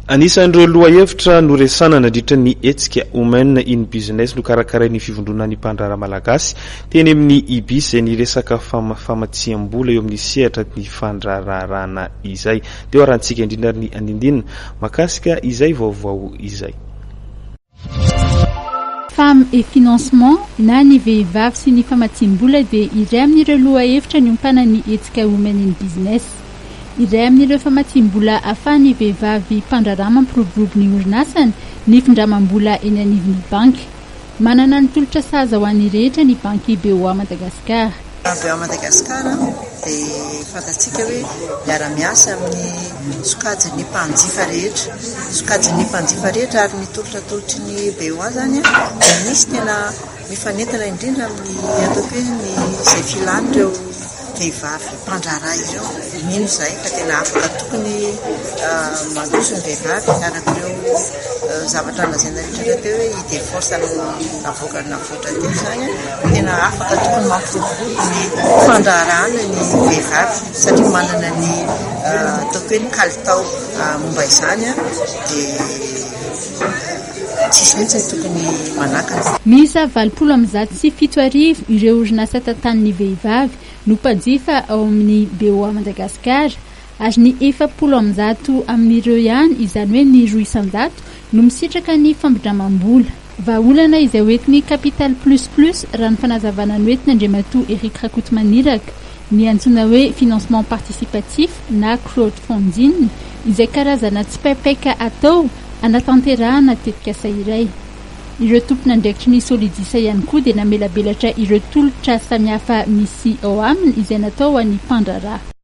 Anisan'ireo lohahevitra noresahana nandritra ny hetsika Women in Business nokarakarain'ny Fivondronan'ny Mpandraharaha Malagasy teny amin'ny Ibis izay niresaka famatsiam-bola eo amin'ny sehatra ny fandraharahana izay. Teo arahantsika indrindra ary ny andindina mahakasika izay vaovao izay. Femmes et financement na ny vehivavy sy ny famatsiam-bola dia iray amin'ireo lohahevitra niompanan'ny hetsika Women in Business. Iray amin'ireo famatsiam-bola ahafahan'ny vehivavy mpandraharaha mampiroborobo ny orinasany ny findramam-bola eny anivon'ny banky. Manana ny tolotra sahaza ho an'ny rehetra ny banky BOA Madagascar. BOA Madagascar dia fantatsika hoe miara-miasa amin'ny sokajin'ny mpanjifa rehetra, sokajin'ny mpanjifa rehetra ary ny tolotra atolotry ny BOA izany dia misy tena mifanentana indrindra amin'ny ataoko hoe ny izay filan'ireo vehivavy mpandraharaha ireo. Mino izahay fa tena afaka tokony mandroso ny vehivavy araka ireo zavatra nolazaina rehetra teo hoe idée force navoaka navoatra teo izany tena afaka tokony mampiroborobo ny fandraharahana ny vehivavy satria manana ny ataoko hoe ny kalitao momba izany dia tsisy mihitsy ny tokony manakana. Miisa 70 180 ireo orinasa tantanin'ny vehivavy no mpanjifa ao amin'ny BOA Madagascar ary ny 40 amin'ireo ihany, izany hoe ny 2% no misitraka ny fampindramam-bola. Vahaolana izay hoentin'ny Capital Plus Plus raha ny fanazavana noentin'Andriamatoa Eric Rakotomaniraka, ny antsoina hoe financement participatif na crowdfunding izay karazana tsipaipaika atao hanatanterahana tetikasa iray. Ireo tompon'andraikitry ny Solidisa ihany koa dia namelabelatra ireo tolotra samihafa misy ao aminy izay natao ho an'ny mpandraharaha.